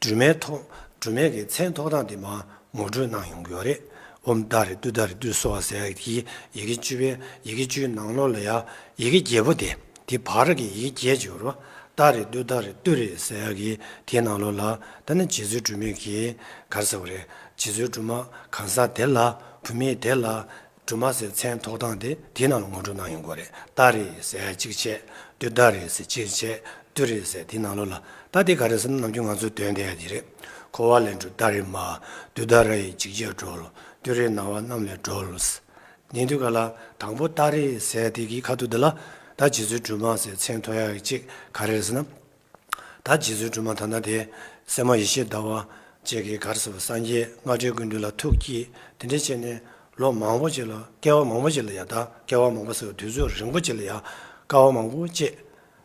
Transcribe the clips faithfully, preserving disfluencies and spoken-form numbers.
སྒྲོལ་མའི་ཐོག་སྒྲོལ་མའི་གི་མཚན་ཐོགས་སྟངས་དེ་མར་ངོ་སྤྲོད་གནང་ཡོང་གི་ཡོད་རེད། ཨོཾ་ཏཱ་རེ་ཏུཏྟཱ་རེ་ཏུ་སྭཱ་ཧཱ་ཟེར་ཡག་གི་ཡི་གེ་བཅུ་པའི་ཡི་གེ་བཅུའི་ནང་ལོགས་ལ་ཡ་ཡི་གེ་བརྒྱད་པོ་དེ་དེ་བར་གྱི་ཡི་གེ་བརྒྱད་ཅིག་ཡོད་རེད་བ། ཏཱ་རེ་ཏུཏྟཱ་རེ་ཏུ་རེ་ཟེར་ཡག་གི་དེའི་ནང་ལོགས་ལ་ད་ནི་རྗེ་བཙུན་སྒྲོལ་མའི་གི་ག་རེ་ཟེར་བ་རེད། རྗེ་བཙུན་སྒྲོལ་མ་གང་ཟག་དེ་ལ་བུད་མེད་དེ་ལ་སྒྲོལ་མ་ཟེར་མཚན་ཐོགས་སྟངས་དེ་དེའི་ནང་ལ་ངོ་སྤྲོད་གནང་ཡོང་གི་རེད། ཏཱ་རེ་ཟེར་གཅིག་བྱས། ཏུཏྟཱ་རེ་ཟེར་གཅིག་བྱས། ཏུ་རེ་ཟེར་དེའི་ནང་ལོགས་ལ་ད་དེ་ག་རེ་ཟེར་ན་ནམ་རྒྱུན་ང་ཚོས་འདོན་བསྡད་ཡ་དེ་རེད། འཁོར་བ་ལས་སྒྲོལ་ཏཱ་རེ་མ། ཏུཏྟཱ་ར་ཡིས་འཇིགས་བྱེད་སྒྲོལ། ཏུ་རེས་ནམ་བྱ་གནམ་ལས་སྒྲོལ། ཉན་དུས་ག་ལ་དང་པོ་ཏཱ་རེ་ཟེར་དེ་གི་ཁ་ཐུག་དེ་ལ་ད་རྗེ་བཙུན་སྒྲོལ་མ་ཟེར་མཚན་ཐོགས་ཡ་གཅིག་ག་རེ་རེད་ཟེར་ན། ད་རྗེ་བཙུན་སྒྲོལ་མ་ད་ལྟ་དེ་སྲས་མོ་ཡེ་ཤེས་ཟླ་བ་བཅས་ཀྱི་ག་རེ་ཟེར་བ་སངས་རྒྱས་སྔ་འཕྲལ་ཀུན་འདུས་ལ་ཐུགས་བསྐྱེད་དེ་འདྲ་བྱས་ནས་ལོ་མང་པོ་ཅིག་ལ་བསྐལ་པ་མང་པོ་ཅིག་ལ་ཡ་ད་བསྐལ་པ་མང་པོ་ཟེར་བ་དུས་ཚོད་རིང་པོ་ཅིག་ལ་ཡ་དཀའ་བ་མང་པོ་སྤྱད།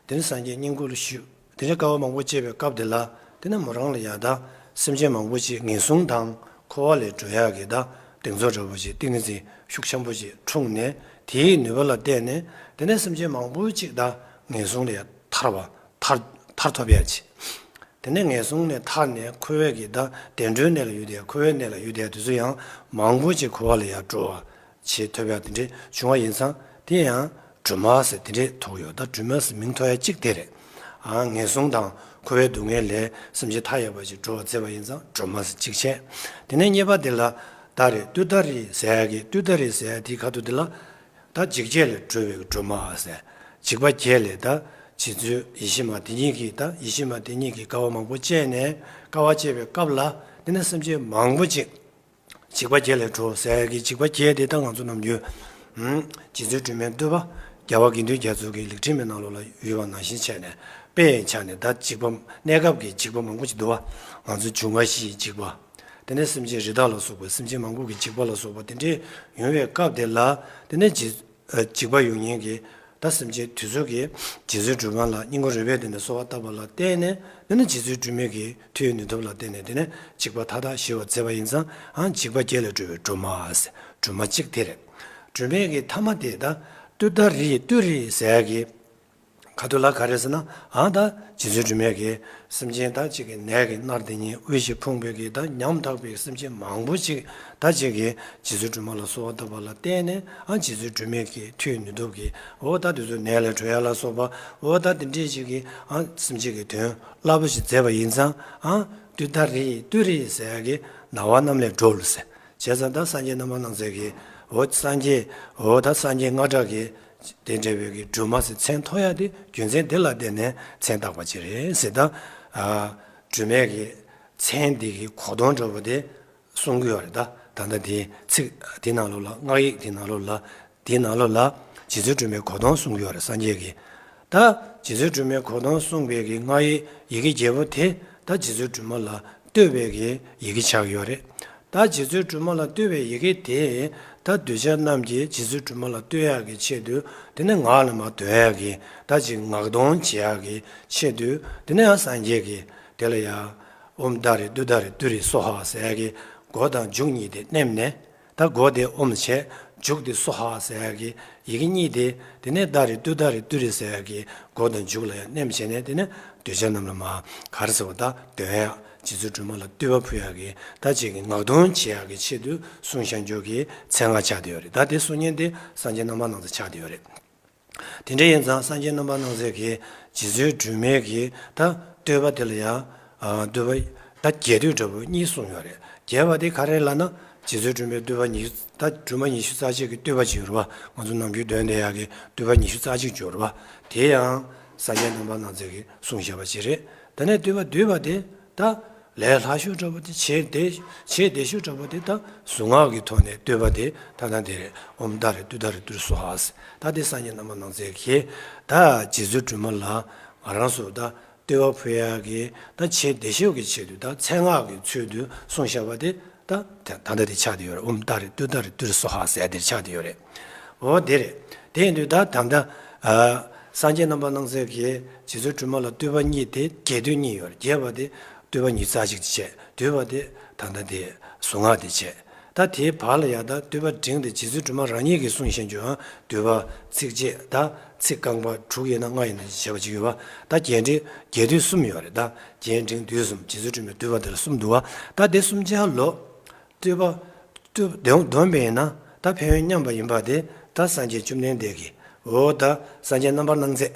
དེ་ནས་སངས་རྒྱས་བསྙེན་བཀུར་ལ་ཞུགས། དེ་ནས་དཀའ་བ་མང་པོ་སྤྱད་པའི་སྐབས་དེ་ལ་དེ་ནས་མོ་རང་ལ་ཡ་ད་སེམས་ཅན་མང་པོ་ཅིག་ངན་སོང་དང་འཁོར་བ་ལས་སྒྲོལ་ཡག་གི་ད་གདེང་ཚོད་འདྲ་པོ་ཅིག་ཏིང་ངེ་འཛིན་ཤུགས་ཆེན་པོ་ཅིག་འཁྲུངས་ནས་དེའི་ནུས་པ་ལ་བརྟེན་ནས་དེ་ནས་སེམས་ཅན་མང་པོ་ཅིག་ད་ངན་སོང་ལས་ཐར་བ་ཐར་ཐར་ཐོབ་ཡག་ཅིག་དེ་ནས་ངན་སོང་ནས་ཐར་ནས་འཁོར་བའི་གི་ད་བདེ་འགྲོའི་གནས་ལ་ཡོད་དེ་འཁོར་བའི་གནས་ལ་ཡོད་དེ་དེ་ཚོ་ཡང་མང་པོ་ཅིག་འཁོར་བ་ལ་ཡ་སྤྲོ་བ། ཆེས་ཐོབ་ཡག་དེ་འདྲས་བྱུང་བ་ཡིན་ཙང་དེ་ཡང་སྒྲོལ་མ་ཟེར་དེ་འདྲས་ཐོགས་ཡོད། ད་སྒྲོལ་མ་ཟེར་མིང་ཐོགས་ཡག་གཅིག་དེ་རེད། ཨ་ངན་སོང་དང་འཁོར་བའི་སྡུག་བསྔལ་ལས་སེམས་ཅན་ཐར་ཡག་པ་ཅིག་འགྲོ་བ་མཛད་པ་ཡིན་ཙང་སྒྲོལ་མ་ཟེར་གཅིག་བྱས། དེ་ནས་གཉིས་པ་དེ་ལ་ཏཱ་རེ་ཏུཏྟཱ་རེ་ཟེར་ཡག་གི་ཏུཏྟཱ་རེ་ཟེར་ཡག་དེའི་ཁ་ཐུག་དེ་ལ་ད་འཇིགས་བྱེད་ལས་སྒྲོལ་བའི་སྒྲོལ་མ་ཟེར། འཇིགས་པ་བརྒྱད་ལས་ད་རྗེ་བཙུན་ཡེ་ཤེས་མ་དེ་ཉིད་ཀྱིས་ད་ཡེ་ཤེས་མ་དེ་ཉིད་ཀྱིས་དཀའ་བ་མང་པོ་སྤྱད་ནས་དཀའ་བ་སྤྱད་པའི་སྐབས་ལ་དེ་ནས་སེམས་ཅན་མང་པོ་ཅིག་འཇིགས་པ་བརྒྱད་ལས་སྒྲོལ་ཟེར་གྱི་འཇིགས་པ་བརྒྱད་དེ་ད་ང་ཚོ་ནམ་རྒྱུན། ཧུམ། རྗེ་བཙུན་སྒྲོལ་མའི་བསྟོད་པ། རྒྱལ་བ་དགེ་འདུན་རྒྱ་མཚོ་གི་ལེགས་བྲིས་མའི་ནང་ལོགས་ལ་ཡོད་པ་ནང་བཞིན་བྱས་ནས་དཔེ་ཡི་ཆ་ནས་ད་འཇིགས་པ་གནས་སྐབས་ཀྱི་འཇིགས་པ་མང་པོ་ཅིག་འདུག་བ། ང་ཚོ་འབྱུང་བ་བཞིའི་འཇིགས་པ། དེ་ནས་སེམས་ཅན་རི་དྭགས་ལ་སོགས་པའི་སེམས་ཅན་མང་པོ་གི་འཇིགས་པ་ལ་སོགས་པ་དེ་འདྲས་ཡོང་བའི་སྐབས་དེ་ལ་དེ་ནས་རྗེ་ཨ་འཇིགས་པ་ཡོང་མཁན་གྱི་ད་སེམས་ཅན་དེ་ཚོ་གིས་རྗེ་བཙུན་སྒྲོལ་མ་ལ་སྙིང་ཁོང་རུས་པའི་གཏིང་ནས་གསོལ་བ་བཏབ་པ་ལ་བརྟེན་ནས་དེ་ནས་རྗེ་བཙུན་སྒྲོལ་མའི་གི་མཐུ་ཡི་ནུས་སྟོབས་ལ་བརྟེན་ནས་དེ་ནས་འཇིགས་པ་མཐའ་དག་ཞི་བར་མཛད་པ་ཡིན་ཙང་ཨང་འཇིགས་པ་བརྒྱད་ལས་སྒྲོལ་བའི་སྒྲོལ་མ་ཟེར་སྒྲོལ་མ་གཅིག་དེ་རེད། སྒྲོལ་མའི་གི་ཐ་མ་དེ་ད་ཏུཏྟཱ་རེ་ཏུ་རེ་ཟེར་གི་ཁ་ཐུག་ལ་ག་རེ་ཟེར་ན་ཨང་ད་རྗེ་བཙུན་སྒྲོལ་མའི་གི་སེམས་ཅན་ད་གཅིག་གི་ནད་ཀྱིས་མནར་དེ་ཉིད་དབུལ་ཞིང་ཕོངས་པའི་གི་ད་ཉམ་ཐག་པའི་སེམས་ཅན་མང་པོ་ཅིག་ད་གཅིག་གི་རྗེ་བཙུན་སྒྲོལ་མ་ལ་གསོལ་བ་བཏབ་པ་ལ་བརྟེན་ནས་ཨ་རྗེ་བཙུན་སྒྲོལ་མའི་གི་མཐུ་ཡི་ནུས་སྟོབས་ཀྱིས་འོ་ད་དེ་ཚོ་ནད་ལས་གྲོལ་ཡ་ལ་སོགས་པ་འོ་ད་དེ་འདྲས་ཅིག་གི་ཨ་སེམས་ཅན་གྱི་དོན་རླབས་པོ་ཞིག་མཛད་པ་ཡིན་ཙང་ཨ་ཏུཏྟཱ་རེ་ཏུ་རེ་ཟེར་ཡ་གི་ནམ་བྱ་གནམ་ལས་སྒྲོལ་ཟེར། བྱས་ཙང་ད་སངས་རྒྱས་རྣམ་པར་སྣང་མཛད་ཀྱི་འོ་སངས་རྒྱས་འོ་ད་སངས་རྒྱས་སྔ་དྲག་གི་དེ་འདྲ་བའི་གི་སྒྲོལ་མ་ཟེར་མཚན་ཐོགས་ཡ་དེ་རྒྱུ་མཚན་དེ་ལ་བརྟེན་ནས་མཚན་བཏགས་པ་ཅིག་རེད་ཟེར། ད་ཨ་སྒྲོལ་མའི་གི་མཚན་འདི་གི་གོ་དོན་འདྲ་པོ་དེ་གསུང་གི་ཡོད་རེད། ད་ད་ལྟ་དེ་ཚིག་དེ་ནང་ལོགས་ལ་སྔགས་ཡིག་དེ་ནང་ལོགས་ལ་དེ་ནང་ལོགས་ལ་རྗེ་བཙུན་སྒྲོལ་མའི་གོ་དོན་གསུང་གི་ཡོད་རེད་སངས་རྒྱས་ཀྱིས། ད་རྗེ་བཙུན་སྒྲོལ་མའི་གོ་དོན་གསུངས་པའི་གི་སྔགས་ཡིག་ཡི་གེ་བརྒྱད་པོ་དེ་ད་རྗེ་བཙུན་སྒྲོལ་མ་ལ་བསྟོད་པའི་གི་ཡི་གེ་ཆགས་ཡོད་རེད། ད་རྗེ་བཙུན་སྒྲོལ་མ་ལ་བསྟོད་པའི་ཡི་གེ་དེ་ད་གདུལ་བྱ་རྣམས་ཀྱིས་རྗེ་བཙུན་སྒྲོལ་མ་ལ་བསྟོད་ཡག་གི་ཆེད་དུ་དེ་ནས་ངག་ལ་མར་འདོན་ཡག་གི་ད་ཅིག་ངག་འདོན་བྱེད་ཡག་གི་ཆེད་དུ་དེ་ནས་ཡང་སངས་རྒྱས་ཀྱིས་དེ་ལ་ཡང་ཨོཾ་ཏཱ་རེ་ཏུཏྟཱ་རེ་ཏུ་རེ་སྭཱ་ཧཱ་ཟེར་ཡག་གི་མགོ་དང་མཇུག་གཉིས་དེ་མནན་ནས། ད་མགོ་དེ་ཨོཾ་བྱས། མཇུག་དེ་སྭཱ་ཧཱ་ཟེར་ཡག་གི་ཡི་གེ་གཉིས་དེ། དེ་ནས་ཏཱ་རེ་ཏུཏྟཱ་རེ་ཏུ་རེ་ཟེར་ཡག་གི་མགོ་དང་མཇུག་ལ་ཡང་མནན་བྱས་ནས་དེ་ནས་གདུལ་བྱ་རྣམས་ལ་མར་ག་རེ་ཟེར་བ་ད་འདོན་ཡག་རྗེ་བཙུན་སྒྲོལ་མ་ལ་བསྟོད་པ་ཕུལ་ཡག་གི་ད་ཅིག་གི་ངག་འདོན་བྱེད་ཡག་གི་ཆེད་དུ་གསུངས་བཞག་རྒྱུ་གི་མཚན་སྔགས་ཆགས་བསྡད་ཡོད་རེད། ད་དེ་གསུང་མཁན་དེ་སངས་རྒྱས་རྣམ་པར་སྣང་མཛད་ཆགས་བསྡད་ཡོད་རེད། དེ་འདྲ་ཡིན་ཙང་སངས་རྒྱས་རྣམ་པར་སྣང་མཛད་ཀྱིས་རྗེ་བཙུན་སྒྲོལ་མའི་གི་ད་བསྟོད་པ་དེ་ལ་ཡང་ཨ་བསྟོད་པ་ད་རྒྱས་བསྡུས་འདྲ་པོ་གཉིས་གསུངས་ཡོད་རེད། རྒྱས་པ་དེ་ག་རེ་ལབ་ན་རྗེ་བཙུན་སྒྲོལ་མའི་བསྟོད་པ་ཉི་ཤུ་ད་སྒྲོལ་མ་ཉི་ཤུ་རྩ་གཅིག་གི་བསྟོད་པ་ཅིག་ཡོད་རེད་བ། ང་ཚོ་ནམ་རྒྱུན་འདོན་བསྡད་ཡག་གི་བསྟོད་པ་ཉི་ཤུ་རྩ་གཅིག་ཅིག་ཡོད་རེད་བ། དེ་ཡང་སངས་རྒྱས་རྣམ་པར་སྣང་མཛད་ཀྱིས་གསུངས་བཞག་པ་ཅིག་རེད། དེ་ནས་བསྟོད་པ་བསྡུས་པ་དེ་ད་ལས་སླ་ཤོས་འདྲ་པོ་དེ་བྱེད་བདེ་བྱེད་བདེ་ཤོས་འདྲ་པོ་དེ་ད་གཟུངས་སྔགས་ཀྱི་ཐོག་ནས་བསྟོད་པ་དེ་ད་ལྟ་དེ་རེད། ཨོཾ་ཏཱ་རེ་ཏུཏྟཱ་རེ་ཏུ་རེ་སྭཱ་ཧཱ་ཟེར། ད་དེ་སངས་རྒྱས་རྣམ་པར་སྣང་མཛད་ཀྱིས་ད་རྗེ་བཙུན་སྒྲོལ་མ་ལ་ང་རང་ཚོ་ད་བསྟོད་པ་ཕུལ་ཡག་གི་ད་བྱེད་བདེ་ཤོས་ཀྱི་ཆེད་དུ་ད་མཚན་སྔགས་ཀྱི་ཚུལ་དུ་གསུངས་བཞག་པ་དེ་ད་ད་ལྟ་དེ་ཆགས་བསྡད་ཡོད་རེད། ཨོཾ་ཏཱ་རེ་ཏུཏྟཱ་རེ་ཏུ་རེ་སྭཱ་ཧཱ་ཟེར་དེ་ཆགས་བསྡད་ཡོད་རེད། འོ་དེ་རེད། དེ་ཡིན་དུས་ད་ད་ལྟ་ཨ་སངས་རྒྱས་རྣམ་པར་སྣང་མཛད་ཀྱིས་རྗེ་བཙུན་སྒྲོལ་མ་ལ་བསྟོད་པ་གཉིས་དེ་རྒྱས་བསྡུས་གཉིས་ཡོད་རེད། རྒྱས་པ་དེ་བསྟོད་པ་ཉི་ཤུ་རྩ་གཅིག་དེ་བྱས། བསྡུས་པ་དེ་ད་ལྟ་དེ་གཟུངས་སྔགས་དེ་བྱས། ད་དེའི་བར་ལ་ཡང་ད་བསྟོད་པ་འབྲིང་དེ་རྗེ་བཙུན་སྒྲོལ་མ་རང་ཉིད་ཀྱིས་གསུངས་བཞག་རྒྱུའང་བསྡུས་པ་ཚིགས་བཅད་ད་ ཚིག་རྐང་པ་དྲུག་ཡིན་ན་ལྔ་ཡིན་ན་བྱས་པ་ཅིག་ཡོད་པ། ད་རྒྱས་འབྲིང་རྒྱས་བསྡུས་གསུམ་ཡོད་རེད། ད་རྒྱས་འབྲིང་བསྡུས་གསུམ་རྗེ་བཙུན་སྒྲོལ་མའི་བསྟོད་པ་འདི་ལ་གསུམ་འདུག་པ། ད་དེ་གསུམ་ཆར་ལོ། བསྟོད་པ། བསྟོད་འདོན་འདོན་པ་ཡིན་ན་ད་ཕན་ཡོན་མཉམ་པ་ཡིན་པ་དེ་ད་སངས་རྒྱས་བཅོམ་ལྡན་འདས་ཀྱིས། འོ་ད་སངས་རྒྱས་རྣམ་པར་སྣང་མཛད།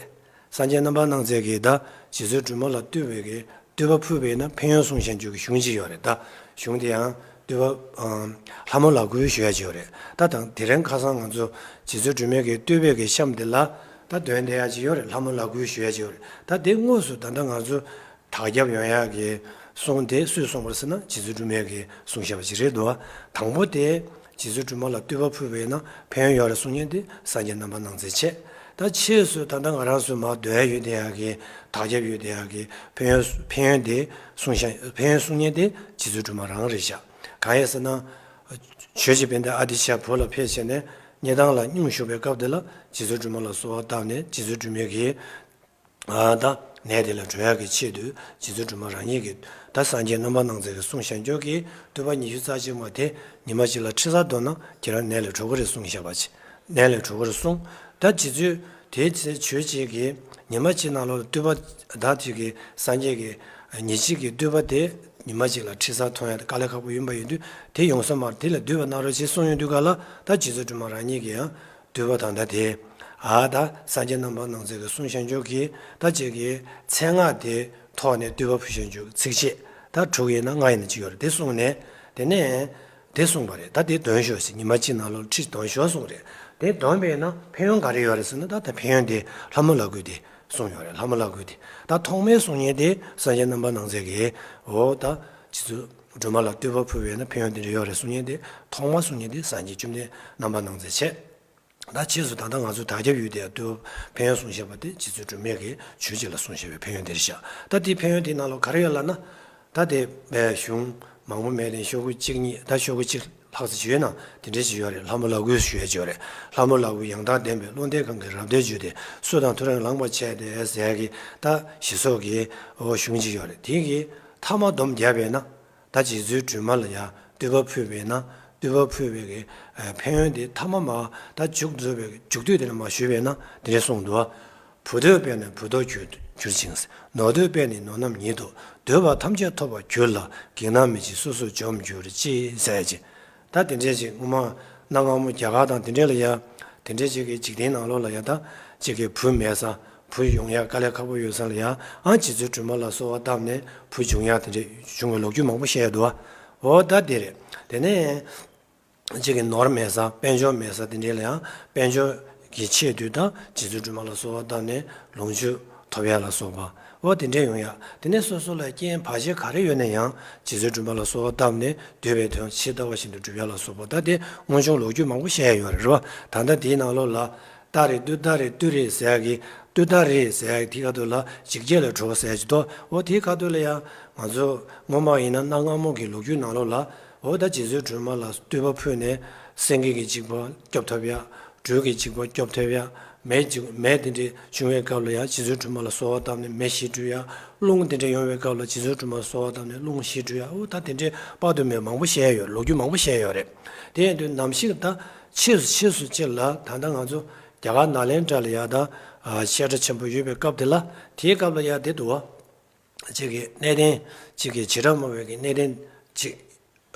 སངས་རྒྱས་རྣམ་པར་སྣང་མཛད་ཀྱིས་ད་རྗེ་བཙུན་སྒྲོལ་མ་ལ་བསྟོད་པའི་གི་བསྟོད་པ་ཕུལ་བས་ན་ཕན་ཡོན་གསུངས་བཞག་རྒྱུ་གི་གཞུང་ཅིག་ཡོད་རེད། ད་གཞུང་དེ་ཡང་བསྟོད་པ་ཨམ་ལྷ་མོ་ལག་མགུལ་ཞུ་ཡ་ཅིག་ཡོད་རེད། ད་དང་དེ་རིང་ཁ་སང་ང་ཚོ་རྗེ་བཙུན་སྒྲོལ་མའི་གི་བསྟོད་པའི་གི་གཤམ་དེ་ལ་ད་འདོན་བསྡད་ཡ་ཅིག་ཡོད་རེད། ལྷ་མོ་ལག་མགུལ་ཞུ་ཡ་ཅིག་ཡོད་རེད། ད་དེ་དངོས་སུ་ད་ལྟ་ང་ཚོ་དར་ཁྱབ་ཡོང་ཡ་གི་གསུང་དེ་སུས་གསུངས་པ་རེད་ཟེར་ན་རྗེ་བཙུན་སྒྲོལ་མས་གི་གསུངས་བཞག་པ་ཅིག་རེད་འདུག་པ། དང་པོ་དེ་རྗེ་བཙུན་སྒྲོལ་མ་ལ་བསྟོད་པ་ཕུལ་བས་ན་ཕན་ཡོན་ཡོད་རེད་གསུང་མཁན་དེ་སངས་རྒྱས་རྣམ་པར་སྣང་མཛད་བྱས། ད་ཕྱིས་སུ་ད་ལྟ་ང་རང་ཚོས་མར་འདོན་ཡ་ཡོད་བསྡད་ཡ་གི་དར་ཁྱབ་ཡོད་བསྡད་ཡ་གི་ཕན་ཡོན་ཕན་ཡོན་དེ་གསུང་བཞག་ཕན་ཡོན་གསུང་མཁན་དེ་རྗེ་བཙུན་སྒྲོལ་མ་རང་རེད་བཞག་གང་ཡིན་ཟེར་ན། ཆོས་རྗེ་དཔལ་ལྡན་ཨ་ཏི་ཤ་བོད་ལ་ཕེབས་བྱས་ནས་སྙེ་ཐང་ལ་སྙུང་བཞུགས་པའི་སྐབས་དེ་ལ་རྗེ་བཙུན་སྒྲོལ་མ་ལ་གསོལ་བ་བཏབ་ནས་རྗེ་བཙུན་སྒྲོལ་མས་གི་ཨ་ད་གནས་དེ་ལ་གྲོལ་ཡག་གི་ཆེད་དུ་རྗེ་བཙུན་སྒྲོལ་མ་རང་ཉིད་ཀྱིས་ད་སངས་རྒྱས་རྣམ་པར་སྣང་མཛད་ཀྱིས་གསུངས་བཞག་རྒྱུ་གི་བསྟོད་པ་ཉི་ཤུ་རྩ་གཅིག་མ་དེ་ཉི་མ་གཅིག་ལ་ཁྲི་སར་འདོན་ན་ཁྱེད་རང་ནད་ལས་གྲོལ་གི་རེད་གསུངས་བཞག་པ་ཅིག་གནས་ལས་གྲོལ་གི་རེད་གསུངས། ད་རྗེ་བཙུན་དེའི་ཚེ་ཆོས་རྗེ་གིས་ཉི་མ་གཅིག་ནང་ལོགས་ལ་བསྟོད་པ་ད་དེ་གི་སངས་རྒྱས་ཀྱི་ཉི་ཤུ་གི་བསྟོད་པ་དེ་ཉི་མ་གཅིག་ལ་ཁྲི་སར་ཐོན་ཡ་དེ་དཀའ་ལས་ཁག་པོ་ཡིན་པ་ཡིན་དུས་དེ་ཡོང་ས་མ་རེད། དེ་ལ་འདུས་པ་གནང་རོགས་ཞེས་གསུངས་ཡོང་དུས་ག་ལ་ད་རྗེ་བཙུན་སྒྲོལ་མ་རང་ཉིད་ཀྱིས་ཡང་། བསྟོད་པ་དང་ད་དེ། ཨ་ད་སངས་རྒྱས་རྣམ་པར་སྣང་མཛད་ཀྱིས་གསུངས་བཞག་རྒྱུ་གི་ད་ཅིག་གི་མཚན་སྔགས་དེ་ཐོག་ནས་བསྟོད་པ་ཕུལ་བཞག་རྒྱུ་ཚིགས་བཅད་ད་དྲུག་ཡིན་ན་ལྔ་ཡིན་ན་ཅིག་ཡོད་རེད། དེ་གསུངས་ནས་དེ་ནས་དེ་གསུངས་པ་རེད། ད་དེ་འདོན་ཤོག་ཟེར་ཉི་མ་གཅིག་ནང་ལོགས་ཁྲི་འདོན་ཤོག་གསུངས་རེད། དེ་འདོན་པས་ན་ཕན་ཡོན་ག་རེ་ཡོད་རེད་ཟེར་ན་ད་ད་ཕན་ཡོན་དེ་ལྷ་མོ་ལག་མགུལ་དེ་གསུངས་ཡོད་རེད། ལྷ་མོ་ལག་མགུལ་དེ་ད་ཐོག་མའི་གསུང་མཁན་དེ་སངས་རྒྱས་རྣམ་པར་སྣང་མཛད་ཀྱིས་འོ་ད་རྗེ་བཙུན་སྒྲོལ་མ་ལ་བསྟོད་པ་ཕུལ་བས་ན་ཕན་ཡོན་དེ་འདྲ་ཡོད་རེད་གསུང་མཁན་དེ་ཐོག་མ་གསུང་མཁན་དེ་སངས་རྒྱས་བཅོམ་ལྡན་རྣམ་པར་སྣང་མཛད་བྱས། ད་ཕྱིས་སུ་ད་ལྟ་ང་ཚོ་དར་ཁྱབ་ཡོད་དེ་བསྟོད་ཕན་ཡོན་གསུངས་བཞག་པ་དེ་རྗེ་བཙུན་སྒྲོལ་མས་ཀྱིས་ཆོས་རྗེ་ལ་གསུངས་བཞག་པའི་ཕན་ཡོན་དེ་རེད་ཤག་ད་དེའི་ཕན་ཡོན་དེའི་ནང་ལོགས་ག་རེ་ཡོད་ལབ་ན། ད་དེ་པའི་གཞུང་མང་པོ་མེད་དེ་ཤོག་གུ་གཅིག་གཉིས་ད་ཤོག་གུ་གཅིག་ལྷག་ཙམ་ཅིག་ཡོད་ན་དེ་འདྲའི་ཅིག་ཡོད་རེད། ལྷ་མོ་ལག་མགུལ་ཞུ་ཡས་ཅིག་ཡོད་རེད། ལྷ་མོ་ལག་མགུལ་ཡང་དག་ལྡན་པས་བློ་ལྡན་གང་གིས་རབ་བརྟན་བརྗོད་དེ་སྲོད་དང་ཐོ་རངས་ལངས་པར་བྱས་ཏེ་ཟེར་ཡ་གི་ད་ཞེས་སོགས་ཀྱི་འོ་གཞུང་ཅིག་ཡོད་རེད། དེ་གི་ཐ་མ་སྡོམ་བརྒྱབ་པས་ན། ད་རྗེ་བཙུན་སྒྲོལ་མ་ལ་ཡང་བསྟོད་པ་ཕུལ་བས་ན་བསྟོད་པ་ཕུལ་བའི་གི་ཕན་ཡོན་དེ་ཐ་མ་མ་ད་མཇུག་རྫོགས་པའི་མཇུག་སྡུད་དེ་ལ་མ་ཞུས་པས་ན་དེ་འདྲ་གསུངས་འདུག་བ། བུ་འདོད་པས་ནི་བུ་ལྡོག་གྱུར་གྱུར་ཅིང་། ནོར་འདོད་པས་ནི་ནོར་རྣམས་ཉིད་དུ་འདོད་པ་ཐམས་ཅད་ཐོབ་པར་གྱུར་ལ་བགེགས་རྣམས་མི་འཇིགས་སོ་སོར་འཇོམས་གྱུར་ཅིག་ཟེར་ཅིག་ད་དེ་འདྲས་ཅིག་སྔོན་མ་གནའ་སྔ་མོ་རྒྱ་གར་དང་དེ་འདྲས་ལ་ཡང་དེ་འདྲས་ཅིག་གི་འཇིག་རྟེན་ནང་ལོགས་ལ་ཡང་ད་ཅིག་གི་བུ་མེད་ས། བུ་ཡོང་ཡ་དཀའ་ལས་ཁག་པོ་ཡོད་ས་ལ་ཡང་ཨ་རྗེ་བཙུན་སྒྲོལ་མ་ལ་གསོལ་བ་བཏབ་ནས་བུ་བྱུང་ཡ་དེ་འདྲས་བྱུང་བའི་ལོ་རྒྱུས་མང་པོ་བཤད་ཡ་འདུག་བ། འོ་ད་དེ་རེད། དེ་ནས་གཅིག་གི་ནོར་མེད་ས་དཔལ་འབྱོར་མེད་ས་དེ་འདྲས་ལ་ཡང་དཔལ་འབྱོར་གྱི་ཆེད་དུ་ད་རྗེ་བཙུན་སྒྲོལ་མ་ལ་གསོལ་བ་བཏབ་ནས་ལོངས་སྤྱོད་ཐོབ་ཡ་ལ་སོགས་པ་འོ་དེ་འདྲས་ཡོང་ཡ། དེ་ནས་སོ་སོ་ལ་རྐྱེན་བར་ཆད་ག་རེ་ཡོད་ན་ཡང་རྗེ་བཙུན་སྒྲོལ་མ་ལ་གསོལ་བ་བཏབ་ནས་འདོད་པའི་དོན་ཇི་ལྟ་བ་བཞིན་དུ་འགྲུབ་ཡ་ལ་སོགས་པ་ད་དེ་སྔོན་བྱུང་ལོ་རྒྱུས་མང་པོ་བཤད་ཡ་ཡོད་རེད་རེད་བ། ད་ལྟ་དེའི་ནང་ལོགས་ལ། ཏཱ་རེ་ཏུཏྟཱ་རེ་ཏུ་རེ་ཟེར་ཡག་གི་ཏུཏྟཱ་རེ་ཟེར་ཡག་དེའི་ཁ་ཐུག་ལ་འཇིགས་བྱེད་ལས་གྲོལ་ཟེར་ཡག་ཅིག་འདུག་འོ་དེའི་ཁ་ཐུག་ལ་ཡང་ང་ཚོ་སྔོན་མ་ཡིན་ན་གནའ་སྔ་མོ་གི་ལོ་རྒྱུས་ནང་ལོགས་ལ་འོ་ད་རྗེ་བཙུན་སྒྲོལ་མ་ལ་བསྟོད་པ་ཕུལ་ནས་སེང་གེ་གི་འཇིགས་པ་སྐྱོབ་ཐུབ་ཡག་སྦྲུལ་གྱི་འཇིགས་པ་སྐྱོབ་ཐུབ་ཡག་མེ་འཇིགས་མེ་དེ་འདྲས་བྱུང་བའི་སྐབས་ལ་ཡང་རྗེ་བཙུན་སྒྲོལ་མ་ལ་གསོལ་བ་བཏབ་ནས་མེ་ཞི་བཅུག་ཡག་རླུང་དེ་འདྲས་ཡོང་བའི་སྐབས་ལ་རྗེ་བཙུན་སྒྲོལ་མ་ལ་གསོལ་བ་བཏབ་ནས་རླུང་ཞི་བཅུག་ཡག་འོ་ད་དེ་འདྲས་དཔག་ཏུ་མེད་མང་པོ་བཤད་ཡོད། ལོ་རྒྱུས་མང་པོ་བཤད་ཡོད་རེད། དེ་ཡིན་དུས་ནམ་ཞིག་ད་ཕྱིས་སུ་ཕྱིས་སུ་ཅིག་ལ་ད་ལྟ་ང་ཚོ་རྒྱ་གར་ནཱ་ལེནྡྲ་ལ་ཡ་ད་ཨ་བཤད་གྲྭ་ཆེན་པོ་ཡོད་པའི་སྐབས་དེ་ལ་དེའི་སྐབས་ལ་ཡ་དེ་འདུག་བ། ཅིག་གི་གནས་བརྟན་ཅིག་གི་བྱེ་བྲག་སྨྲ་བའི་གི་གནས་བརྟན་ཅིག་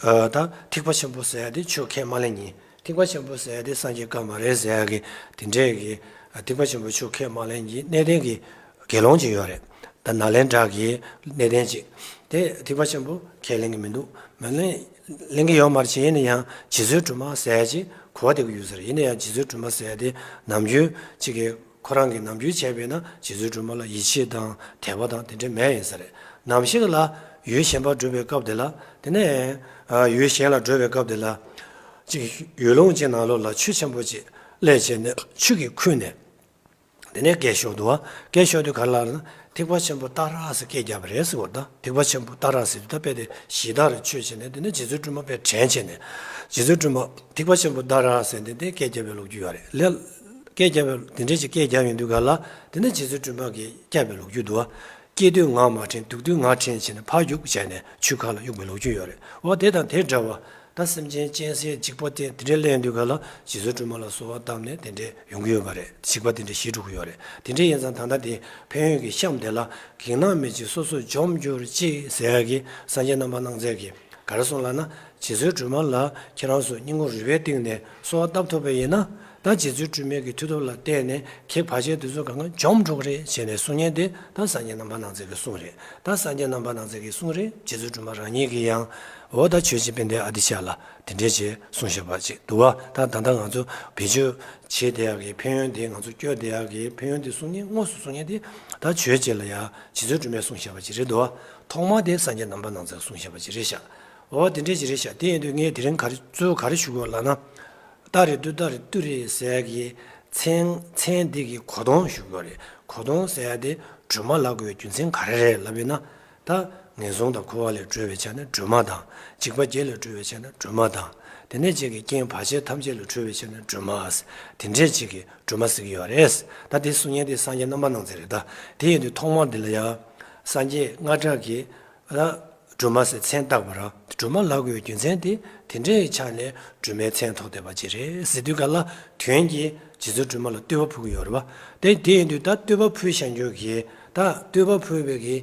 ཨ་ད་ཐེག་པ་ཆེན་པོ་ཟེར་ཡ་དེ་ཆོས་ཁས་མ་ལེན་མཁན། ཐེག་པ་ཆེན་པོ་ཟེར་ཡ་དེ་སངས་རྒྱས་བཀའ་མ་རེད་ཟེར་ཡ་གི་དེ་འདྲས་གི་ཨ་ཐེག་པ་ཆེན་པོ་ཆོས་ཁས་མ་ལེན་གྱི་གནས་བརྟན་གྱི་དགེ་སློང་ཅིག་ཡོད་རེད། ད་ནཱ་ལེནྡྲ་གི་གནས་བརྟན་ཅིག་དེ་ཐེག་པ་ཆེན་པོ་ཁས་ལེན་གྱི་མི་འདུག་མ་ལེན་ལེན་གྱི་ཡོད་མ་རེད། ཅིག་ཡིན་ན་ཡང་རྗེ་བཙུན་སྒྲོལ་མ་ཟེར་ཡ་ཅིག་གོ་བ་དེ་གི་ཡོད་ས་རེད། ཡིན་ན་ཡང་རྗེ་བཙུན་སྒྲོལ་མ་ཟེར་ཡ་དེ་ནམ་རྒྱུན་ཅིག་གི་ཁོ་རང་གིས་ནམ་རྒྱུན་བྱས་པས་ན་རྗེ་བཙུན་སྒྲོལ་མ་ལ་ཡིད་ཆེས་དང་དད་པ་དང་དེ་འདྲ་མེད་ཡིན་ས་རེད། ནམ་ཞིག་ལ་ཡུལ་གཞན་པར་འགྲོ་བའི་སྐབས་དེ་ལ་དེ་ནས་ཡུལ་གཞན་ལ་འགྲོ་བའི་སྐབས་དེ་ལ་ཅིག་ཡུལ་ལུང་ཅིག་ནང་ལོགས་ལ་ཆུ་ཆེན་པོ་ཅིག་སླེབས་བྱས་ནས་ཆུ་གིས་ཁུར་ནས་དེ་ནས་སྐད་ཤོར་འདུག་བ། སྐད་ཤོར་དུས་ག་ལ་ཐེག་པ་ཆེན་པོ་ཏཱ་ར་ཟེར་སྐད་བརྒྱབ་པ་རེད་ཟེར་བ། ད་ཐེག་པ་ཆེན་པོ་ཏཱ་ར་ཟེར་དུས་ད་དཔེ་དེ་ཞི་དྲག་རེ་ཆོས་བྱས་ནས་དེ་ནས་རྗེ་བཙུན་སྒྲོལ་མ་དཔེ་དྲན་བྱས་ནས་རྗེ་བཙུན་སྒྲོལ་མ་ཐེག་པ་ཆེན་པོ་ཏཱ་ར་ཟེར་ནས་དེ་སྐད་བརྒྱབ་པའི་ལོ་རྒྱུས་ཡོད་རེད་ལ། སྐད་བརྒྱབ་པའི་དེ་འདྲས་ཀྱི་སྐད་བརྒྱབ་ཡོང་དུས་ག་ལ་དེ་ནས་རྗེ་བཙུན་སྒྲོལ་མ་གིས་བསྐྱབས་པའི་ལོ་རྒྱུས་འདུག་བ། སྐྱེ་དུས་ང་མ་དྲན་སྡུག་དུས་ང་དྲན་བྱས་ནས་ཕར་རྒྱུག་བྱས་ནས་ཆུ་ཁ་ལ་གཡུག་པའི་ལོ་རྒྱུས་ཡོད་རེད། འོ་དེ་དང་དེ་འདྲ་བ། ད་སེམས་ཅན་གཅན་གཟན་འཇིགས་པ་དེ་དེ་འདྲའི་སླེབས་དུས་ག་ལ་རྗེ་བཙུན་སྒྲོལ་མ་ལ་གསོལ་བ་བཏབ་ནས་དེ་འདྲའི་ཡོང་གི་ཡོད་པ་རེད། འཇིགས་པ་དེ་འདྲ་ཞི་འགྲོ་གི་ཡོད་རེད། དེ་འདྲ་ཡིན་ཙང་ད་ལྟ་དེ་ཕན་ཡོན་གྱི་གཤམ་དེ་ལ། བགེགས་རྣམས་མེད་ཅིང་སོ་སོར་འཇོམས་གྱུར་ཅིག་ཟེར་ཡག་གི་སངས་རྒྱས་རྣམ་པར་སྣང་མཛད་ཀྱིས་ག་རེ་གསུངས་ལབ་ན། རྗེ་བཙུན་སྒྲོལ་མ་ལ་ཁྱེད་རང་ཚོ་སྙིང་ཁོང་རུས་པའི་གཏིང་ནས་གསོལ་བ་བཏབ་ཐུབ་པ་ཡིན་ན། ད་རྗེ་བཙུན་སྒྲོལ་མའི་གི་མཐུ་སྟོབས་ལ་བརྟེན་ནས་བགེགས་བར་ཆད་དེ་ཚོ་གང་ག་འཇོམས་འགྲོ་གི་རེད་ཟེར་ནས་གསུང་མཁན་དེ་ད་སངས་རྒྱས་རྣམ་པར་སྣང་མཛད་ཀྱི་གསུང་རེད། ད་སངས་རྒྱས་རྣམ་པར་སྣང་མཛད་ཀྱི་གསུང་རེད། རྗེ་བཙུན་སྒྲོལ་མ་རང་ཉིད་ཀྱིས་ཡང་འོ་ད་ཆོས་རྗེ་དཔལ་ལྡན་ཨ་ཏི་ཤ་ལ་དེ་འདྲས་བྱས་གསུངས་བཞག་པ་ཅིག་འདུག་བ། ད་ད་ལྟ་ང་ཚོ་བེད་སྤྱོད་བྱེད་བསྡད་ཡག་གི་ཕན་ཡོན་དེ། ང་ཚོ་སྤྱོད་བསྡད་ཡག་གི་ཕན་ཡོན་དེ་གསུང་མཁན། དངོས་སུ་གསུང་མཁན་དེ་ད་ཆོས་རྗེ་ལ་ཡ་རྗེ་བཙུན་སྒྲོལ་མས་གསུངས་བཞག་པ་ཅིག་རེད་འདུག་བ། ཐོག་མ་དེ་སངས་རྒྱས་རྣམ་པར་སྣང་མཛད་གསུངས་བཞག་པ་ཅིག་རེད་ཤག་འོ་དེ་འདྲས་ཅིག་རེད་ཤག་དེ་ཡིན་དུས་ངས་དེ་རིང་ག་རེ་གཙོ་བོ་ག་རེ་ཞུ་དགོས་ལབ་ན། ཏཱ་རེ་ཏུཏྟཱ་རེ་ཏུ་རེ་ཟེར་གྱི་མཚན་མཚན་འདི་གི་གོ་དོན་ཞུ་དགོས་རེད། གོ་དོན་ཟེར་ཡ་དེ་སྒྲོལ་མ་ལབ་དགོས་པའི་རྒྱུ་མཚན་ག་རེ་རེད་ལབ་ཡིན་ན། ད་ངན་སོང་དང་འཁོར་བ་ལས་སྒྲོལ་བའི་ཆ་ནས་སྒྲོལ་མ་དང་། འཇིགས་པ་བརྒྱད་ལས་སྒྲོལ་བའི་ཆ་ནས་སྒྲོལ་མ་དང་། དེ་ནས་ཅིག་གི་རྐྱེན་བར་ཆད་ཐམས་ཅད་ལས་སྒྲོལ་བའི་ཆ་ནས་སྒྲོལ་མ། དེ་འདྲས་ཅིག་གི་སྒྲོལ་མ་ཟེར་གྱི་ཡོད་རེད། ད་དེ་གསུང་མཁན་དེ་སངས་རྒྱས་རྣམ་པར་སྣང་མཛད་རེད། ད་དེ་ཡིན་དུས་ཐོག་མར་འདི་ལ་ཡ་སངས་རྒྱས་ལྔ་སྒྲ་གིས། ད་སྒྲོལ་མ་ཟེར་མཚན་བཏགས་པ་ར། སྒྲོལ་མ་ལབ་དགོས་པའི་རྒྱུ་མཚན་དེ་དེ་འདྲའི་ཆ་ནས་སྒྲོལ་མའི་མཚན་ཐོགས་བསྡད་པ་ཅིག་རེད་ཟེར་དུས་ག་ལ། དོན་གྱིས་རྗེ་བཙུན་སྒྲོལ་མ་ལ་བསྟོད་པ་ཕུལ་གྱི་ཡོད་རེད་བ། དེ་དེ་ཡིན་དུས་ད་བསྟོད་པ་ཕུལ་བཞག་རྒྱུ་གི། ད་བསྟོད་པ་ཕུལ་བའི་གི།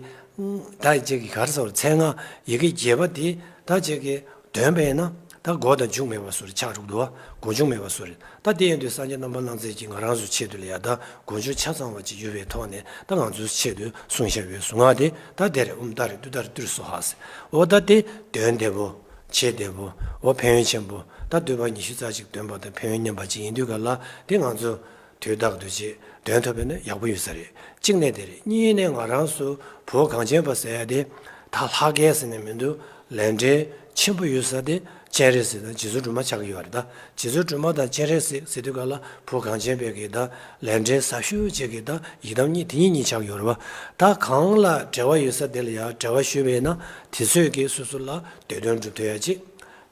ད་ཅིག་གི་ག་རེ་ཟེར་བ། མཚན་སྔགས་ཡི་གེ་བརྒྱད་པ་དེ་ད་ཅིག་གི་འདོན་པས་ན། ད་མགོ་དང་མཇུག་མེད་པ་བཟོ་རེད། ཆགས་འགྲོ་གི་འདུག་བ། མགོ་མཇུག་མེད་པ་བཟོ་རེད། ད་དེ་ཡིན་དུས་སངས་རྒྱས་རྣམ་པར་སྣང་མཛད་ཀྱིས་ང་རང་ཚོའི་ཆེད་དུ་ལ་ཡ་ད་མགོ་མཇུག་ཆ་ཚང་བ་ཅིག་ཡོད་པའི་ཐོག་ནས་ད་ང་ཚོའི་ཆེད་དུ་གསུངས་བཞག་པའི་གཟུངས་སྔགས་དེ་ད་དེ་རེད། ཨོཾ་ཏཱ་རེ་ཏུཏྟཱ་རེ་ཏུ་རེ་སྭཱ་ཧཱ་ཟེར། འོ་ད་དེ་འདོན་བདེ་པོ། བྱེད་བདེ་པོ། འོ་ཕན་ཡོན་ཆེན་པོ། ད་བསྟོད་པ་ཉི་ཤུ་རྩ་གཅིག་འདོན་པ་དང་ཕན་ཡོན་མཉམ་པ་ཅིག་ཡིན་དུས་ག་ལ། དེ་ང་ཚོ་དུས་རྟག་ཏུ་ཅིག་འདོན་ཐུབ་པ་ཡིན་ན་ཡག་པོ་ཡོད་ས་རེད། གཅིག་ནས་དེ་རེད། གཉིས་ནས་ང་རང་ཚོ་བོད་གངས་ཅན་པ་ཟེར་ཡ་དེ་ད་ལྷ་སྐལ་ཟེར་ནས་མི་འདུག་ལས་འབྲེལ་ཆེན་པོ་ཡོད་ས་དེ་སྤྱན་རས་གཟིགས་དང་རྗེ་བཙུན་སྒྲོལ་མ་ཆགས་ཀྱི་ཡོད་རེད། ད་རྗེ་བཙུན་སྒྲོལ་མ་དང་སྤྱན་རས་གཟིགས་ཟེར་དུས་ག་ལ་བོད་གངས་ཅན་པའི་གི་ད་ལས་འབྲེལ་ཟབ་ཤོས་ཅིག་གི་ད་ཡི་དམ་གཉིས་དེ་གཉིས་གཉིས་ཆགས་ཀྱི་ཡོད་རེད་བ། ད་གང་ལ་འབྲེལ་བ་ཡོད་ས་དེ་ལ་ཡང་འབྲེལ་བ་ཞུས་པས་ན་དེ་ཚོས་ཀྱིས་སོ་སོ་ལ་འདོད་དོན་འགྲུབ་ཐུབ་ཡ་ཅིག་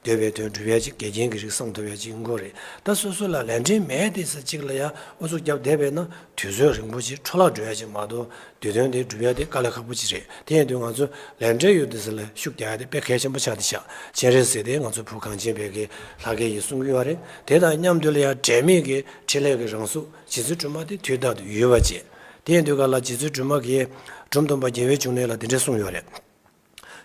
འདོད་པའི་དོན་འགྲུབ་ཡ་ཅིག་དགེ་རྒན་གྱི་རིགས་སངས་ཐུབ་ཡ་ཅིག་ཡིན་དགོས་རེད། ད་སོ་སོ་ལ་ལས་འབྲེལ་མེད་དེ་ས་ཅིག་ལ་ཡ་ཨུ་ཚུགས་བརྒྱབ་བསྡད་པས་ན་དུས་ཚོད་རིང་པོ་ཅིག་འཕྲོ་བརླག་འགྲོ་ཡ་ཅིག་མ་གཏོགས་འདོད་དོན་དེ་འགྲུབ་ཡ་དེ་དཀའ་ལས་ཁག་པོ་ཅིག་རེད། དེ་ཡིན་དུས་ང་ཚོ་ལས་འབྲེལ་ཡོད་དེ་ས་ལ་ཤུགས་རྒྱག་ཡ་དེ་དཔེ་གལ་ཆེན་པོ་ཆགས་བསྡད་ཤག་སྤྱན་རས་གཟིགས་དེ་ང་ཚོ་བོད་གངས་ཅན་པའི་གི་ལྷ་སྐལ་ཡིན་གསུང་གི་ཡོད་རེད། དེ་དང་མཉམ་དུ་ལ་ཡ་འབྲལ་མེད་ཀྱི་འཕྲིན་ལས་ཀྱི་རང་གཟུགས་རྗེ་བཙུན་སྒྲོལ་མ་དེ་དུས་རྟག་ཏུ་ཡོད་པ་བཅས། དེ་ཡིན་དུས་ག་ལ་རྗེ་བཙུན་སྒྲོལ་མ་གིས་འབྲོམ་སྟོན་པ་རྒྱལ་བའི་འབྱུང་གནས་ལ་འདི་འདྲ་གསུངས་ཡོད་རེད།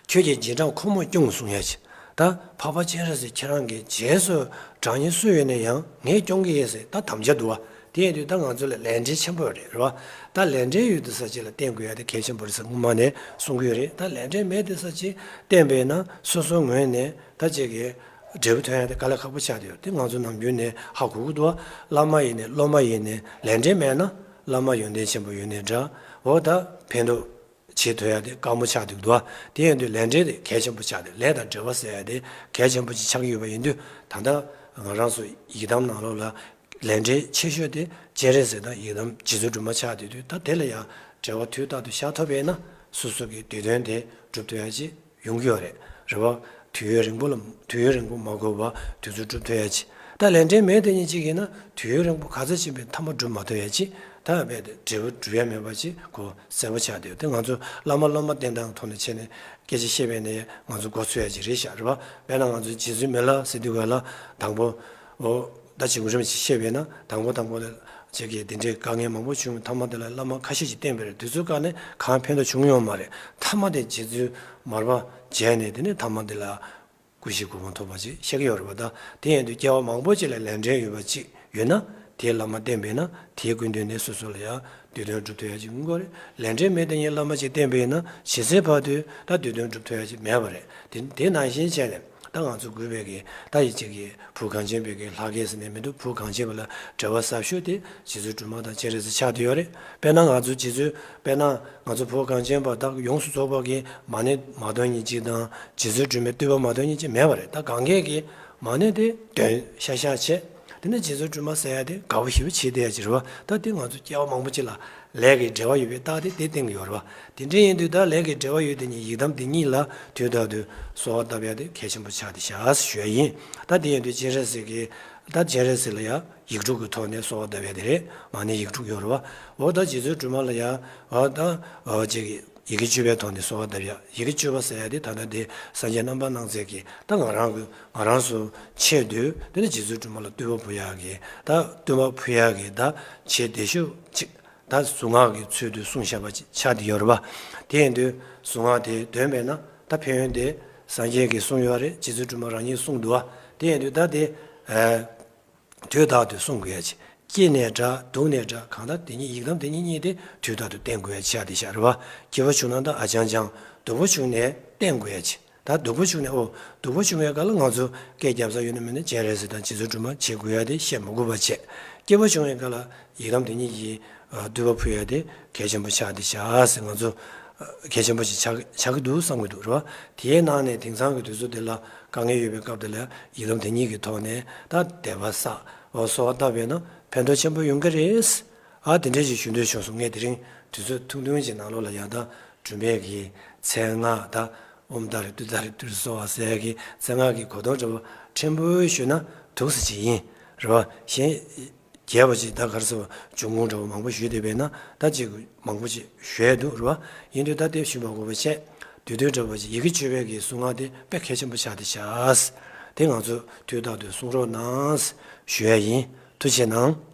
ཁྱོད་ཀྱི་རྗེས་འབྲང་ཁོ་མོས་སྐྱོང་གསུང་ཡ་ཅིག་ད་འཕགས་པ་སྤྱན་རས་གཟིགས་ཁྱེད་རང་གི་རྗེས་སུ་འབྲང་མཁན་སུ་ཡོད་ན་ཡང་ངས་སྐྱོང་གི་ཡིན་ཟེར་ད་དམ་བཅའ་འདུག་བ། དེ་ཡིན་དུས་ད་ང་ཚོ་ལ་ལས་འབྲེལ་ཆེན་པོ་རེད་རེད་བ། ད་ལས་འབྲེལ་ཡོད་དུས་ས་ཅིག་ལ་བརྟེན་དགོས་ཡ་དེ་གལ་ཆེན་པོ་རེད་ཟེར་སྔོན་མ་ནས་གསུང་གི་ཡོད་རེད། ད་ལས་འབྲེལ་མེད་དུས་ས་ཅིག་བརྟེན་པས་ན་སོ་སོའི་ངོས་ནས་ད་ཅིག་གི་འབྲས་བུ་ཐོན་ཡ་དེ་དཀའ་ལས་ཁག་པོ་ཆགས་བསྡད་ཡོད་རེད། དེ་ང་ཚོ་ནམ་རྒྱུན་ནས་ཧ་གོ་གི་འདུག་བ། བླ་མ་ཡིན་ནས་སློབ་མ་ཡིན་ནས་ལས་འབྲེལ་མེད་ན་བླ་མ་ཡོན་ཏན་ཆེན་པོ་ཡོད་ནའི་འདྲ། འོ་ད་ཕན་ཐོགས་བྱེད་ཐུབ་ཡ་དེ་དཀའ་མོ་ཆགས་འདུག་འདུག་བ། དེ་ཡིན་དུས་ལས་འབྲེལ་དེ་གལ་ཆེན་པོ་ཆགས་ཏེ་ལས་དང་འབྲེལ་བ་ཟེར་ཡ་དེ་གལ་ཆེན་པོ་ཅིག་ཆགས་ཀྱི་ཡོད་པ་ཡིན་དུས། ད་ལྟ་ང་རང་ཚོ་ཡི་དམ་ནང་ལོགས་ལ་ལས་འབྲེལ་ཆེ་ཤོས་དེ་སྤྱན་རས་གཟིགས་དང་ཡི་དམ་རྗེ་བཙུན་སྒྲོལ་མ་ཆགས་བསྡད་དུས། ད་དེ་ལ་ཡང་འབྲེལ་བ་དུས་རྟག་ཏུ་བཞག་ཐུབ་པས་ན་སོ་སོ་གི་འདོད་དོན་དེ་འགྲུབ་ཐུབ་ཡ་ཅིག་ཡོང་གི་ཡོད་རེད། རེད་བ། དུས་ཡུན་རིང་པོ་ལ་དུས་ཡུན་རིང་པོ་མ་འགོར་བར་དུས་ཚོད་འགྲུབ་ཐུབ་ཡ་ཅིག་ད་ལས་འབྲེལ་མེད་དེ་ཉིད་ཅིག་ཡིན་ན་དུས་ཡུན་རིང་པོ་ག་ཚོད་ཕྱིན་པའི་མཐའ་མ་འགྲུབ་མ་ཐུབ་ཡ་ཅིག་ད་རྦད་དེ་འབྲས་བུ་འགྲུབ་ཡ་མེད་པ་ཅིག་གོ་གསལ་པོ་ཆགས་བསྡད་ཡོད། དེ་ང་ཚོ་བླ་མ་སློབ་མ་བསྟེན་སྟངས་ཐོག་ནས་བྱས་ནས་སྐད་ཆ་བཤད་པའི་ནས་ང་ཚོ་མགོ་ཚོས་ཡ་ཅིག་རེད་ཤག་རེད་བ། དཔེར་ན་ང་ཚོ་རྗེ་བཙུན་མི་ལ་ཟེར་དུས་ག་ལ་དང་པོ། འོ། ད་བྱེད་དགོས་རིམ་ཞིག་བཤད་པས་ན་དང་པོ་དང་པོ་ལ་བྱེད་ཀྱི་དེ་འདྲའི་དཀའ་ངལ་མང་པོ་བྱུང་། མཐའ་མ་དེ་ལ་བླ་མ་ཁ་ཤས་ཤིག་བསྟེན་པ་རེད། དེ་ཚོའི་སྒང་ནས་གང་ཕན་ཐོགས་བྱུང་ཡོད་མ་རེད། མཐའ་མ་དེ་རྗེ་བཙུན་མར་པ་མཇལ་ནས་དེ་ནས་མཐའ་མ་དེ་ལ་སྐུ་གཤེགས་གོ་འཕང་ཐོབ་པ་ཅིག་བཤད་ཀྱི་ཡོད་རེད་པ། ད་དེ་ཡིན་དུས་སྐྱེ་བ་མང་པོ་ཅིག་ལ་ལས་འབྲེལ་ཡོད་པ་ཅིག་ཡོད་ན་དེའི་བླ་མ་བསྟེན་པས་ན་དེའི་སྐུ་མདུན་ནས་སོ་སོ་ལ་ཡང་འདོད་དོན་འགྲུབ་ཐུབ་ཡ་ཅིག་ཡོང་གི་རེད། ལས་འབྲེལ་མེད་དེ་ངས་བླ་མ་ཅིག་བསྟེན་པ་ཡིན་ན་ཇི་སྲིད་བར་དུ་ད་འདོད་དོན་འགྲུབ་ཐུབ་ཡ་ཅིག་མེད་པ་རེད། དེ་དེ་ནང་བཞིན་བྱས་ནས། ད་ང་ཚོ་གུས་པའི་གི་ད་ཡི་གཅིག་གི་བོད་གངས་ཅན་པའི་གི་ལྷ་སྐལ་ཟེར་ནས་མི་འདུག་བོད་གངས་ཅན་པ་ལ་འབྲེལ་བ་ཟབ་ཤོས་དེ་རྗེ་བཙུན་སྒྲོལ་མ་དང་སྤྱན་རས་གཟིགས་ཆགས་བསྡད་ཡོད་རེད། དཔེར་ན་ང་ཚོ་རྗེ་བཙུན། དཔེར་ན་ང་ཚོ་བོད་གངས་ཅན་པ་ད་ཡོངས་སུ་རྫོགས་པ་གི་མ་ཎི་མ་འདོན་མཁན་གཅིག་དང་རྗེ་བཙུན་སྒྲོལ་མའི་བསྟོད་པ་མ་འདོན་མཁན་གཅིག་མེད་པ་རེད། ད་གང་གས་ཀྱི་མ་ཎི་དེ་འདོན་ཤག་ཤག་བྱས། དེ་ནས་རྗེ་བཙུན་སྒྲོལ་མ་ཟེར་ཡ་དེ་དགའ་པོ་ཞེ་པོ་བྱེད་བསྡད་ཡ་ཅིག་རེད་བ། ད་དེ་ང་ཚོ་སྐྱེ་བ་མང་པོ་ཅིག་ལ། ལས་ཀྱི་འབྲེལ་བ་ཡོད་པའི་རྟགས་དེ་དེ་བསྟན་གྱི་ཡོད་རེད་བ། དེ་འདྲ་ཡིན་དུས་ད་ལས་ཀྱི་འབྲེལ་བ་ཡོད་དེ་ཉིད་ཡི་དམ་དེ་ཉིད་ལ་དུས་རྟག་ཏུ་གསོལ་བ་བཏབ་ཡ་དེ་གལ་ཆེན་པོ་ཆགས་ཏེ་བཞག་ཞུ་ཡ་ཡིན། ད་དེ་ཡིན་དུས་སྤྱན་རས་གཟིགས་ཀྱི་ད་སྤྱན་རས་གཟིགས་ལ་ཡ་ཡིག་དྲུག་གི་ཐོག་ནས་གསོལ་བ་བཏབ་ཡ་དེ་རེད། མ་ཎི་ཡིག་དྲུག་ཡོད་རེད་བ། འོ་ད་རྗེ་བཙུན་སྒྲོལ་མ་ལ་ཡ་འོ་ད་འོ་ཅིག་ ཡི་གེ་བཅུ་པའི་ཐོག་ནས་གསོལ་བ་བཏབ་ཡ། ཡི་གེ་བཅུ་པ་ཟེར་ཡ་དེ་ད་ལྟ་དེ་སངས་རྒྱས་རྣམ་པར་སྣང་མཛད་ཀྱིས་ད་ང་རང་གི་ང་རང་ཚོ་ཆེད་དུ་དེ་ནི་རྗེ་བཙུན་སྒྲོལ་མ་ལ་བསྟོད་པ་ཕུལ་ཡག་གི་ད་བསྟོད་པ་ཕུལ་ཡག་གི་ད་བྱེད་བདེ་ཤོས་ཅིག་ད་གཟུངས་སྔགས་ཀྱི་ཚུལ་དུ་གསུངས་བཞག་པ་ཅིག་ཆགས་བསྡད་ཡོད་རེད་པ། དེ་ཡིན་དུས་གཟུངས་སྔགས་དེ་འདོན་པས་ན་ད་ཕན་ཡོན་དེ་སངས་རྒྱས་ཀྱིས་གསུངས་ཡོད་རེད། རྗེ་བཙུན་སྒྲོལ་མ་རང་ཉིད་གསུངས་འདུག་བ། དེ་ཡིན་དུས་ད་དེ་དུས་རྟག་ཏུ་གསུང་དགོས་ཡ་ཆེ། སྐྱེས་ནས་འདྲ་སྡུག་ནས་འདྲ་གང་ལྟར་དེ་ཉིད་ཡི་དམ་དེ་ཉིད་གཉིས་དེ་དུས་རྟག་ཏུ་བསྟེན་དགོས་ཡ་ཆེ་ཡ་དེ་ཤ་རེད་བ། སྐྱིད་པོ་བྱུང་ན་ད་ཨ་ཅང་ཅང་། སྡུག་པོ་བྱུང་ནས་བསྟེན་དགོས་ཡ་ཆེ། ད་སྡུག་པོ་བྱུང་ནས་ཨོ་སྡུག་པོ་བྱུང་བའི་སྐབས་ལ་ང་ཚོ་སྐད་རྒྱབ་ས་ཡོད་ན་མེད་ན་སྤྱན་རས་གཟིགས་དང་རྗེ་བཙུན་སྒྲོལ་མ་བྱེད་དགོས་ཡ་དེ་བཤད་མི་དགོས་པ་བྱས། སྐྱིད་པོ་བྱུང་བའི་སྐབས་ལ་ཡི་དམ་དེ་ཉིད་ཀྱི་བསྟོད་པ་ཕུལ་ཡ་དེ་གལ་ཆེན་པོ་ཆགས་དེ་ཤ་ཟེར་ང་ཚོ་གལ་ཆེན་པོ་ཞིག་ཆགས་ཆགས་ཀྱི་འདུག་བསམ་གྱི་འདུག་རེད་བ། དེའི་ནང་ནས་དེང་སང་གི་དུས་ཚོད་འདི་ལ་དཀའ་ངལ་ཡོད་པའི་སྐབས་དེ་ལ་ཡི་དམ་དེ་ཉིད་ཀྱི་ཐོག་ནས་ད་དད་པ་བསགས་འོ་གསོལ་བ་བཏབ་པས་ན་ཕན་ཐོགས་ཆེན་པོ་ཡོང་གི་རེད། ཨ་དེ་འདྲ་ཞིག་ཞུ་འདོད་བྱུང་སོང་། ངས་དེ་རིང་དུས་ཚོད་ཐུང་ཐུང་ཅིག་ནང་ལོགས་ལ་ཡང་ད་སྒྲོལ་མའི་གི་མཚན་སྔགས་ད་ཨོཾ་ཏཱ་རེ་ཏུཏྟཱ་རེ་ཏུ་རེ་སྭཱ་ཧཱ་ཟེར་ཡ་གི་མཚན་སྔགས་ཀྱི་གོ་དོན་འདྲ་པོ་ཕྲན་བུ་ཞུས་ན་འདུག་སེ་ཅིག་ཡིན་རེད་བ། གཞན་རྒྱས་པ་ཅིག་ད་ག་རེ་ཟེར་བ་འབྱུང་ཁུངས་འདྲ་པོ་མང་པོ་ཞུས་བསྡད་པས་ན་ད་ཅིག་མང་པོ་ཅིག་ཞུ་ཡ་འདུག་རེད་བ། ཡིན་དུས་ད་དེ་ཞུ་མ་དགོས་པ་བྱས། བསྡུས་དོན་འདྲ་པོ་ཅིག་ཡི་གེ་བཅུ་པའི་གི་གཟུངས་སྔགས་དེ་དཔེ་གལ་ཆེན་པོ་ཆགས་བསྡད་ཤག་དེ་ང་ཚོ་དུས་རྟག་ཏུ་གསུང་རོགས་གནང་ཞུ་ཡ་ཡིན། ཐུགས་རྗེ་གནང་།